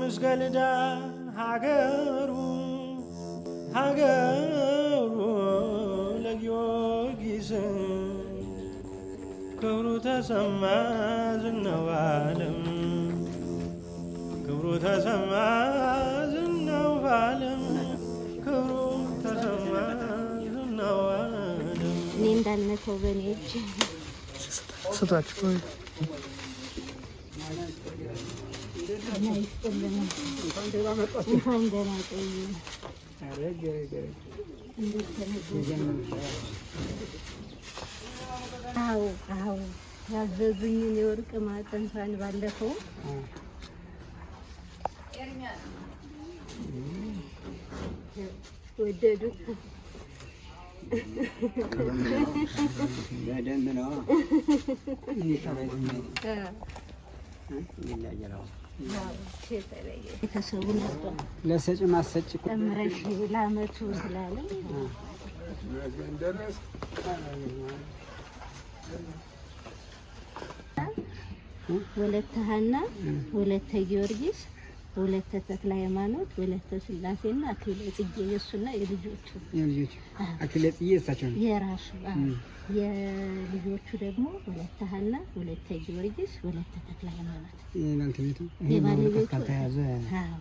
እስከ ልዳ ሀገሩ ሀገሩ ለጊዮርጊስ ክብሩ ተሰማ ዝናው በዓለም ክብሩ ተሰማ ዝናው በዓለም ክብሩ ተሰማ ዝናው በዓለም። እኔ እንዳልነከው በእኔ እጅ። ስጣችሁ። እና ይስጥልን። እንኳን ደህና ቆዩ። እንዴት ተነበ? አዎ፣ ያዘዙኝን የወርቅ ማዕጠንቷን ባለፈው ወደዱት። በደንብ ነው። ይለያል። ቤተሰቡን ለሰጭ ማሰጭ። ጨምረሽ ለአመቱ ስላለ። ወለተ ሐና፣ ወለተ ጊዮርጊስ፣ ወለተ ተክለ ሃይማኖት፣ ወለተ ስላሴና አክሊለ ጽጌ የእሱና የልጆቹ። የልጆቹ አክሊለ ጽጌ እሳቸው ነው። የራሱ አዎ። የልጆቹ ደግሞ ወለተ ሐና፣ ወለተ ጊዮርጊስ፣ ወለተ ተክለ ሃይማኖት። የባልተቤቱ የባለቤቱ። ካልተያዘ አዎ።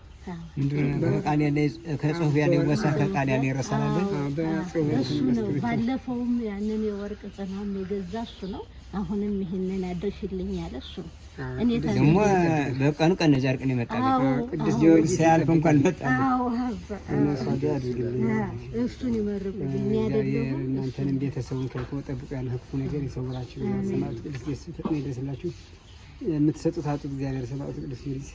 ምንድን ነው ከቃል ያለ ከጽሁፍ ያለ ይወሳል፣ ከቃል ያለ ይረሳል አለ። እሱ ነው። ባለፈውም ያንን የወርቅ ጽናም የገዛ እሱ ነው። አሁንም ይህንን አድርሽልኝ ያለ እሱ ነው። እኔ ደግሞ በቀኑ ቀን ነው ዛርቅን የመጣልኝ። ቅዱስ ጊዮርጊስ ሳያልፍ እንኳን መጣልኝ። አዎ አባ እነሱ ያድርግልኝ። እሱን ይመርቁልኝ። እኔ እግዚአብሔር አይደለሁም። እናንተንም ቤተሰቡን ከልኮ ጠብቆ ያለ ክፉ ነገር ይሰውራችሁ። ሰማዕቱ ቅዱስ ጊዮርጊስ ፈጥኖ ይድረስላችሁ። የምትሰጡት አጡ። እግዚአብሔር ሰማዕቱ ቅዱስ ጊዮርጊስ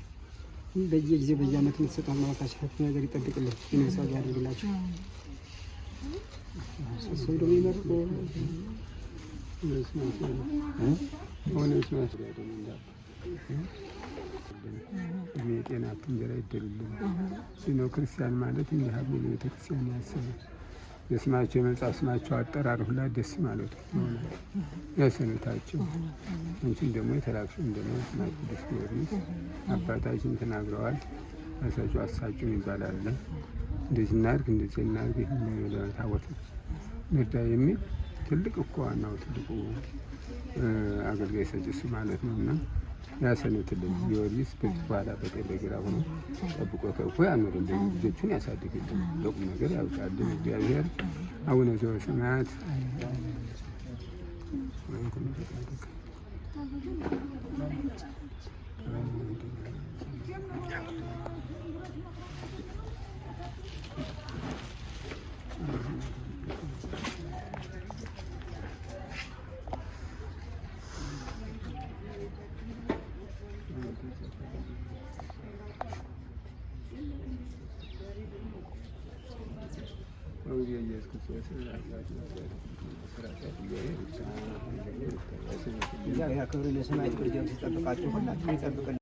በየጊዜው በየዓመቱ የምትሰጡት አምላካችሁ ከክፉ ነገር ይጠብቅልን፣ የነፍስ ዋጋ ያድርግላችሁ። እሱ ደግሞ ይመርቁ። እድሜ ጤና እንጀራ ይደልልን። ነው ክርስቲያን ማለት እንዲህ ያሉ ቤተክርስቲያን ያሰበ የስማቸው የመጽሐፍ ስማቸው አጠራር ሁላ ደስ ማለቱ ያሰኑታቸው። አንቺን ደግሞ የተላክሽውን ደግሞ ሰማዕቱ ቅዱስ ጊዮርጊስ አባታችን ተናግረዋል። ራሳቸው አሳጩን ይባላል። እንደዚህ እናድርግ፣ እንደዚህ እናድርግ፣ ይህን ታቦት ንርዳ የሚል ትልቅ እኮ ዋናው ትልቁ አገልጋይ ሰጪ እሱ ማለት ነው። እና ያሰኑትልን ጊዮርጊስ በፊት በኋላ በቀኝ በግራ ሆኖ ጠብቆ ከፉ ያኑርልን፣ ልጆቹን ያሳድግልን፣ ለቁም ነገር ያብቃልን። እግዚአብሔር አቡነ ዘበሰማያት። እግዚአብሔር ክብሩን ለሰማዕቱ ቅዱስ ጊዮርጊስ ይጠብቃችሁ፣ ሁላችሁም ይጠብቅልን።